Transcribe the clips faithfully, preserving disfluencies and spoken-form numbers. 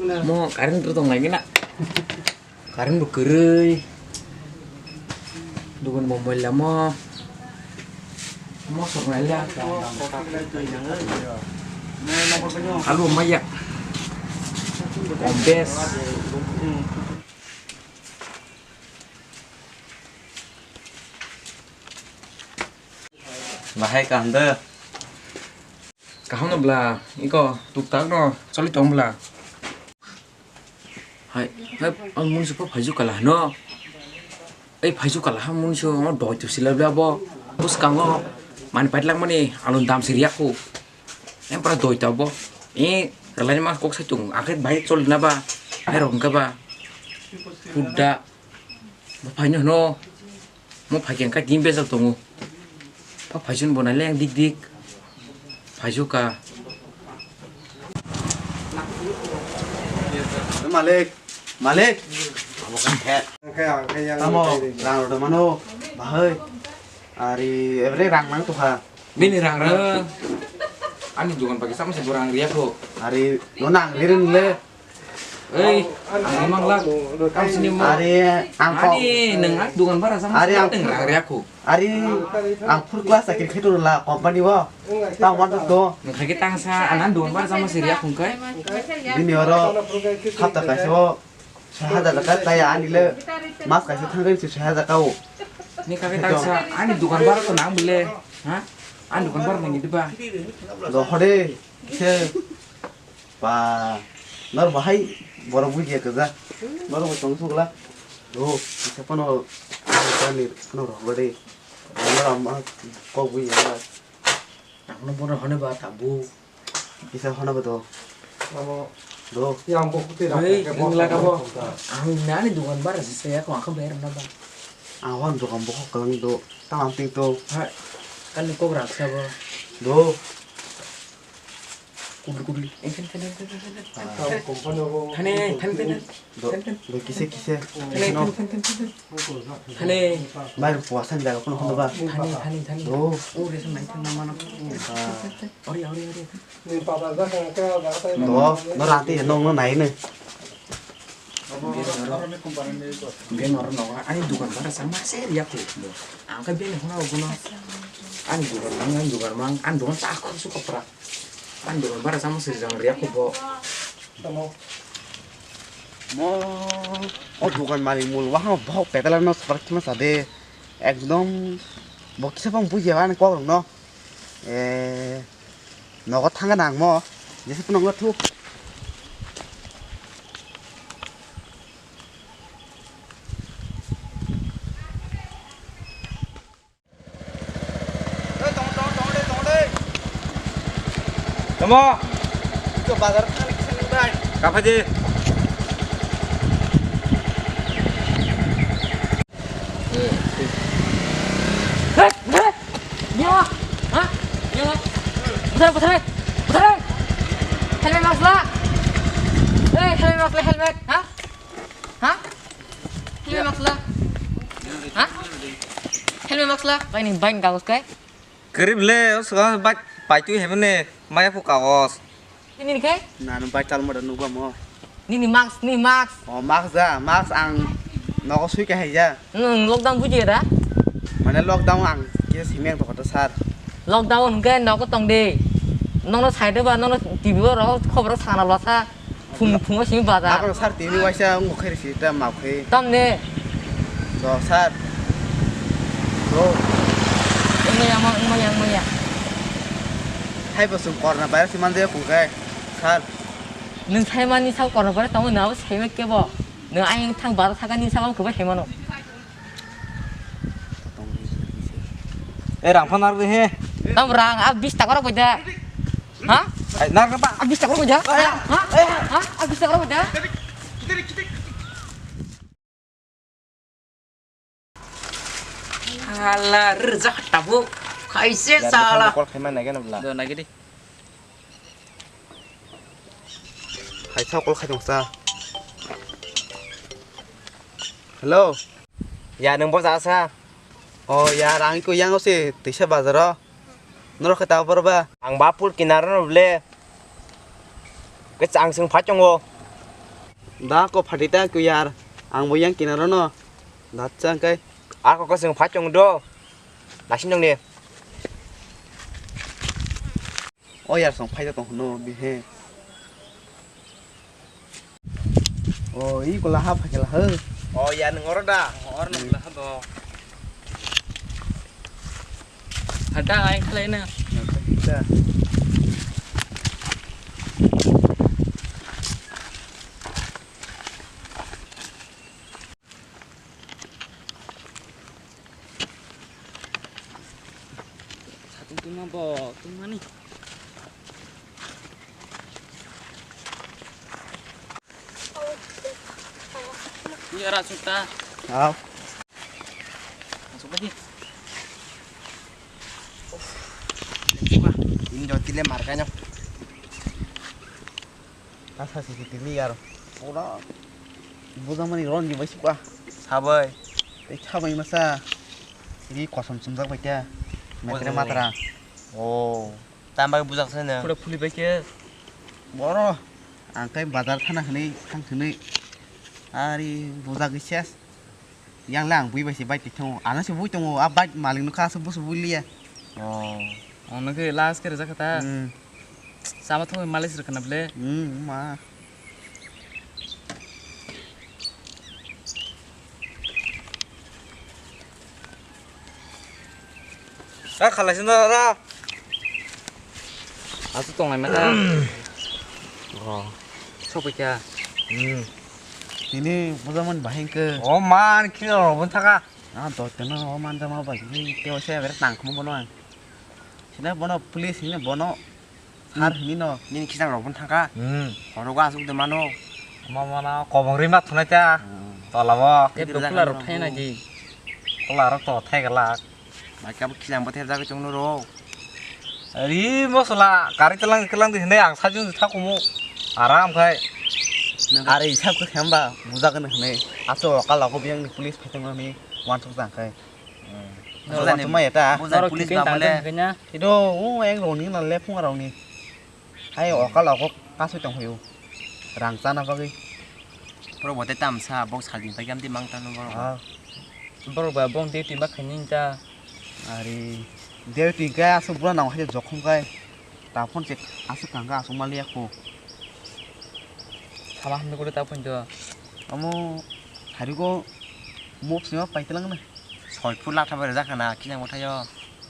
Mo current rw tong lai gana. Current bo kwrwi. Dugan bo moila mo. Mo sok nai la. Alu maya. Kombes. Bahai kaham de. Kaham no bla, iko tuktak no choli tong bla. Hai, hai, ang munsu pa phaisu kala no. Ei phaisu kala ha munsu no doi tu sila bla bo. Bus kango man pait lang mani alun dam siri aku. Em pra doi ta bo. E ralai ma kok sai tung, akhir bai choli na ba. Hai rong ka ba. Kuda. Bo phai no no. Mo phai khe kha tin bejak tongo. Pha phaisun bo nai leng dik dik. Phaisu ka. Malik, Malik. Abo kan khe. Tamo, rang rw mano, bahai. Ari, every rang nang tukha. Bini rang rw. Ani dukan pagi sama se borang ria ko. Ari, no nang ririn le. Ei, ang mang lak. Kam sini mo. Ari, ang kok. Ani, nang ang dukan bara sama. Ari, ang nang rang ria ko. Ari, ang full class sakri khitu la company bo. Tang wan to. Nang kha ki tang sa, anan dukan bara sama siri aku kai. Bini oro hapta kaisa o soi hajar taka taya ani le mas kaisa thangri si soi hajar ka o. Ni kha ki tang sa, ani dukan bara to nang bile. Ha? Ani dukan bara nang di ba. Do hode. Se. Ba, nor bahai borok bujiya kaza. Borok bo tong sugla. Do, kisa pano, ani pano rok gade. Nor ama kok bujiya ba. Ang no bono hone ba tabu. Kisa hone ba do. Amo. Do. Yang bo kute rak. Hei, ke bo ang laga bo. Ang nani dukan bar se se ako ang bayar na ba. Ang hon dukan bo kok kalang do. Tang ang ting to. Hai. Kan kok rak sa ba. Do. Kudul, kudul. Eh, thani, thani, thani, thani, thani. Thani, thani, thani, thani. Do, thani, thani. Do, kise, kise. Thani, thani, thani, thani, thani. Thani. Bai, puasan jaga kono hono ba. Thani, thani, thani. Do. O, resa mai thang mano. Ah. Ori, ori, ori. Do, no rati no no nai ne. Bini oro, bini oro nogo ani dukan bara sama se riya ko. Ang khe bini hona rok bono ani dukan mang, ani dukan mang, ani dukan ta khuk su kopra. Ani dukan bara sama se jang riya ko bo. Mo, o dukan malik mul wahang bohok petala no sprak thima sade. Ekdom bo kisa bang bujiya ani kok rok no. Eh, nogo thangna nangmo, jesa phano wngkha thuk. Tamo. Ito bazar thani kisa nung bai. Kaphai di. Hei, hei. Nyawa. Ha? Nyawa. Buthar, buthar. Buthar. Helmet mask la. Hei, helmet mask la, helmet. Ha? Ha? Helmet mask la. Ha? Helmet mask la. Bai ni, bai ni kagos kai. Karib le, o saka bai, bai twi hemne, maya phu kagos. Nini khe? Na, nung bai tal moda nukba mo. Nini mask, nini mask. O, mask da, mask ang nogo sui kahai ja. Nwng lockdown bujiya da? Mane lockdown ang kisa simi ang tokota sir. Lockdown hwnkhe nogo tong di. Nono side ba, nono T V o rogo khobor sana lwsa. Phung, phungo simi bazar. Ako sir tini waisa wngkha khe risi ta map khe. Tamni? Do sir. Do. Wngmaya, wngmaya, wngmaya. Hai bo chwng corona virus si manjaya kung khe sir. Nwng saimani sak corona virus tamo nwng abo saima kebo. Nwng ayang thang bazar sakani sak abo kwbai saimano. Eh, rang phan narwk he. Tam rang, ah, bis taka rok bai da. Ha? Ai, narwk ba. Ah, bis taka rok bai da. Ha? Ha? Ah, bis taka rok bai da. Hala, rwjak tabuk. Khaise sala. Call khaima nai gana bla. Do nai gidi. Hai, sao call khai tongsa. Hello. Ya, nwng bo jasa? O ya, ang iko yang se twisa bazaro. Norok khe ta bor ba? Ang ba pul kinaro no ble. Ke chang sing phai tongo. Da ko phatita ko yar. Ang bo yang kinaro no. Datsa kai. Ako ko sing phachong do. Nasin dong ni. O yar song phaida tong no bihe. O, i kola ha phakela ha. O, ya nang oro da. Oro nang la ha do. Hada ai khalai na. Satung tungma bo tungmani. Ni ara sukta. Aw. Masuk lagi. Ini jauh tile markanya. Asa C C T V yar. Pura bujamani ron di bai sukha. Sabai. Tei sabai masa. Ini kosom sumjak bai ta. Metre matra. Oh. Tamo bagwi bujak se nang? Pura phuli bai khe. Boro. Ang kai bazar thana hwnwi thang thwnwi. Ari bujak gwi ses. Yang le ang bui bai se bai tong. Ano se bui tongo. A bai malik no kha se busu bui liya. Oh. Ono khe last khe rwjak kha ta. Hmm. Sama thangwi malik se rwkha na ble. Hmm, ma. Ka khalai sino ra. Asu tonglai mata. Oh. Sopikya. Hmm. Tini bujaman bahing ke. Oh man, kino robon thaka. Ah, do teno oh man jama bai. Ni te ose ber tang khum bono. Sina bono police ni bono. Sar hini no. Nini kisang rok pun thangka. Hmm. Horo ga asuk de mano. Mama na kobong ri ma thunai ta. Hmm. Tola bo. Ke dokla rok thai na ji. Tola rok to thai gala. Mai ka kisang bo ther jaga chungno ro. Ari mosla kari telang telang di hene ang sajung tha kumu. Aram khai. Are isap ke khamba buja kan hene. Aso kala ko biang ni police pheteng ni wan sok jang khai. Norok bujani, tongmaya ta. Bujani norok police thikhe ba tang mole. Tang kanya. Ido, o, eng roni na le phung roni. Hai, okal okok kasui tong phaio. Rang chana bagwi. Borok bo tei tamsa, bok salni bagwi amtwi mang tangno borok. Ah. Borok ba bong duty ma khaini ta. Ari, duty khe asuk bura nang hai jokhom kai. Ta phone check asuk kang kha asuk mali yakho. Sama hamni kore ta phone do. Amo, hari ko mop sima paitelang na. Soi phul latha bai rwjak khana, kinang bwthaio.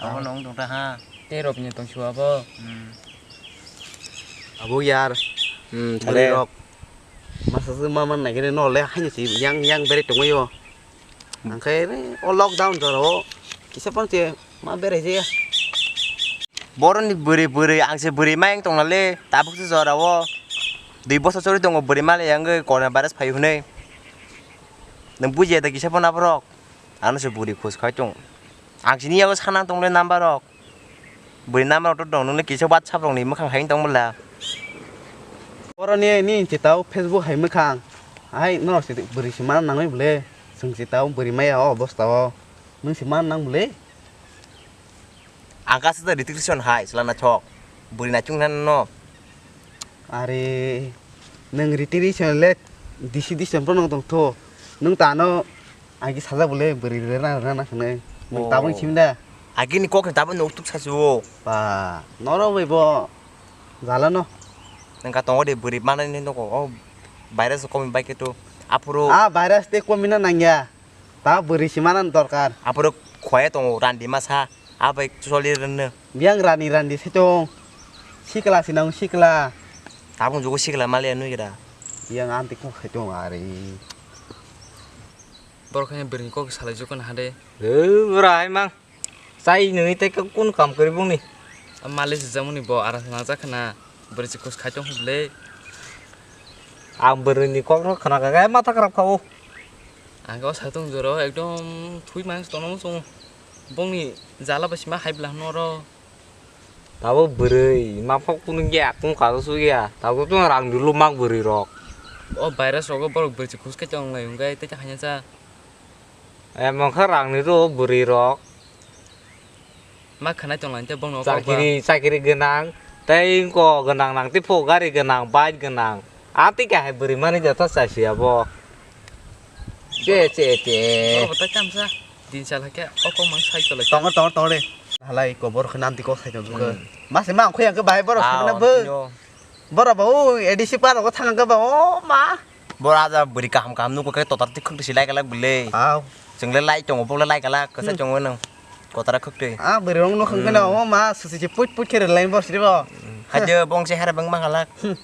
Abo ah. Nong tongta ha. Tei rok ni tong siwa bo. Hmm. Abo yar. Hmm, bwrwi thale. Rok. Masa se ma man nai khe no le haino se yang, yang bere tongwi o. Hmm. Ang khe o lockdown jora o kisa pon se ma bere je. Boroni bwrwi bwrwi ang se bwrwi ma yang tongna le tabuk se jora o. Dui bosor chori tongo bwrwi ma le yang corona virus phai hwnwi. Nwng bujiya da kisa pon aborok. Ano se bwrwi khus khai tong. Ang sini yago sana tong le number rok. Bwrwi number rok to dong nung le kisa WhatsApp rok ni mwkhang hai tong bwla. Oro ni ni chitao Facebook hai mwkhang. Hai no se bwrwi se man nangwi bwle. Sung chitao bwrwi maya o obostha o. Nung se man nang bwle. Ang kasa da restriction hai sala na chok. Bwrwi na chung na no. Are, nwng riti ri swnle, disi disi swnpro nwng tongtho. Nwng tano agi sajak bole bwrwi rwna rwna hwnwi. Nwng tabang simda. Agini kok ni tabang nuk tuk sasu. Ba, norok bai bo jalano. Nwng ka tongo de bwrwi manani noko. O virus komi bai khe to. Aphuru. A virus te komina nangya. Ta bwrwi si manani dorkar. Aphuru khoya tongo randi masa. Abai choli rwno. Biyang rani randi se tong. Sikla sinang sikla. Tabung jugo sikla maliya nui gira. Biyang anti kok se tong ari. Borok khe bwrwi kok salai jukon hade. Bwrwi hai mang. Chai nungwi tei khe kun kam kwrwi bongni? A malik swijak mani bo aram se nangjakha na. Bwrwi se kus khai tong hwnle. Ang bwrwi ni kok no khna kha khe matha kwrap kha o. Ang khe o satung jora o ekdom thui mang se tongno muchungo. Bongni jala bai sima hai bwla hwnwi oro. Tabuk bwrwi ma phok kunu ya kung kajo su ya. Tabuk tong rang dulu mak bwrwi rok. O virus rogo borok bwrwi se kus khai tong lai hwnkhe tei ta khaina cha. Emang kha rangni rw bwrwi rok. Ma khwnai tong lai tei bongno kok ba. Chakiri, chakiri gwnang, tei wngko gwnang nang, tei pho gari gwnang, bike gwnang. Ati kahai bwrwi mani jatha chai si abo. Che, che, che. Oro bwtai kamsa. Din sal hakhe o kok mang sai tolai. Tongo, tongo, tongo de. Halai kobor khe nanti kok sai tong jukhe. Hmm. Mas ma ang khoyang khe bahai borok Ah, sakna bo. Tino. Borok bo o A D C par rogo thang khe ba o ma. Bor aja bwrwi kaham kaham nugo khe totar tik khuk si lai kalak bwle. Aw. Chwng le lai tongo, bok le lai kalak, kwsa Hmm. tongo nang. Kotara khuk twi. Ah, bwrwi rong nukhung khe Hmm. no o ma susi si put put khe rwlai bor sri bo. Hmm. Hajo bong se hara bang ma kalak. Hmm.